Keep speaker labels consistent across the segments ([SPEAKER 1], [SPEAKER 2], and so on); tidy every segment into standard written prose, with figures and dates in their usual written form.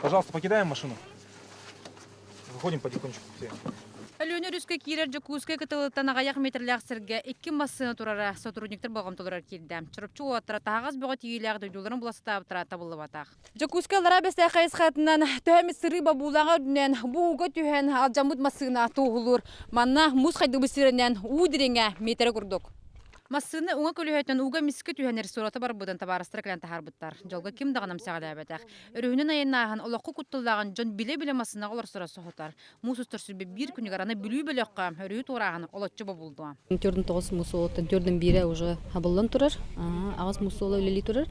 [SPEAKER 1] Пожалуйста, покидаем машину. Выходим потихонечку все.
[SPEAKER 2] Өлүөнэ өрүскэ киирэр Дьокуускай кытылыттан аҕыйах метрлээх сиргэ икки массыына турара сотрудниктар болҕомтолоругар киирдэ. Чурапчы уолаттара таһаҕас бөҕө тиийиилээх дойдуларын була сатаабыттара табыллыбатах. Дьокуускай Аллараа Бэстээх хайысхатынан төһө эмит сырыы бобуулааҕа үрдүнэн бу ууга түһэн алдьаммыт массыына туоһулуур. Манна муус хайдыбыт сиринэн уу дириҥэ миэтэрэ курдук. Массыына уҥа көлөһөтөн ууга эмискэ түһэн сурата барбытын табаарыстара кэлэн таһаарбыттар. Дьолго ким даҕаны эмсэҕэлээбэтэх. Өрүһүнэн айаннааһын олоххо кутталлааҕын дьон билэ-билэ массыынаҕа олорсоро соһутар. Муус устар сүрбэ биир күнүгэр аны Бүлүү бөлөххө өрүһү туорааһын олоччу бобуллуо.
[SPEAKER 3] Төрдүн тоҕус муус суолуттан төрдүн биирэ уже хабыллан турар. Аҕыс муус суола үлэлии турар.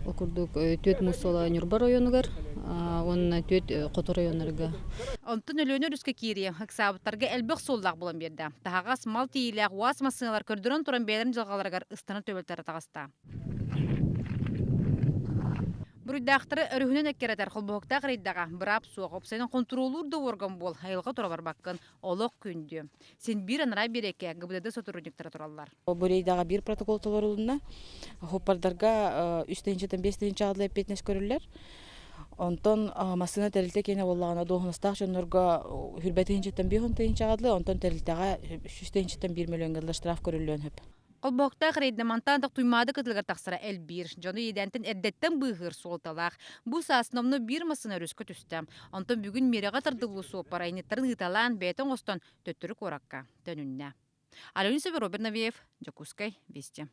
[SPEAKER 3] Ол курдук түөрт муус суола Ньурба оройуонугар уонна түөрт Хоту оройуоннарга.
[SPEAKER 2] Онтон Өлүөнэ өрүскэ киириэ ыксаабыттарга элбэх суоллаах буолан биэрдэ. Таһаҕас, мал тиийиилээх УАЗ массыыналар көрдөрөн туран бэйэлэрин дьылҕаларыгар ыстана төбөлтөрө таҕыста. Буруйдаахтары өрүһүнэн эккирэтэр холбоһуктаах рейдаҕа быраап суох, уопсайынан хонтуруоллуур да уорган буол, айылҕа тура барбаккын, олох күндү. Син биир анараа биэрэккэ ГИБДД сотрудниктара тураллар.
[SPEAKER 4] Бу рейдаҕа биир протокол толорулунна. Хоппардарга үс тыһыынчаттан биэс тыһыынча аҕалла эппиэтинэс көрүллэр. Онтон массыына тэрилтэ киэнэ буоллаҕына дуоһунастаах дьоннорго хүрбэ тыһыынчаттан биэс тыһыынча аҕалла, онтон тэрилтэҕэ сүүс тыһыынчаттан биир мөлүйүөҥҥэ штраф көрүллүөн сөп.
[SPEAKER 2] Холбоһуктаах рейдэ мантан да Туймаада кытылыгар тахсара элбиир. Дьону иэдээнтэн эрдэттэн быыһыыр суолталаах. Бу саас номнуо биир массыына өрүскэ түстэ. Онтон бүгүн миэрэҕэ тардыллыы суоппар айанньыттарын ыыталаан, бэйэтэ оҥостон төттөрү куоракка төнүннэ. Алена Роберт Навеев, Дьокуускай, Вести.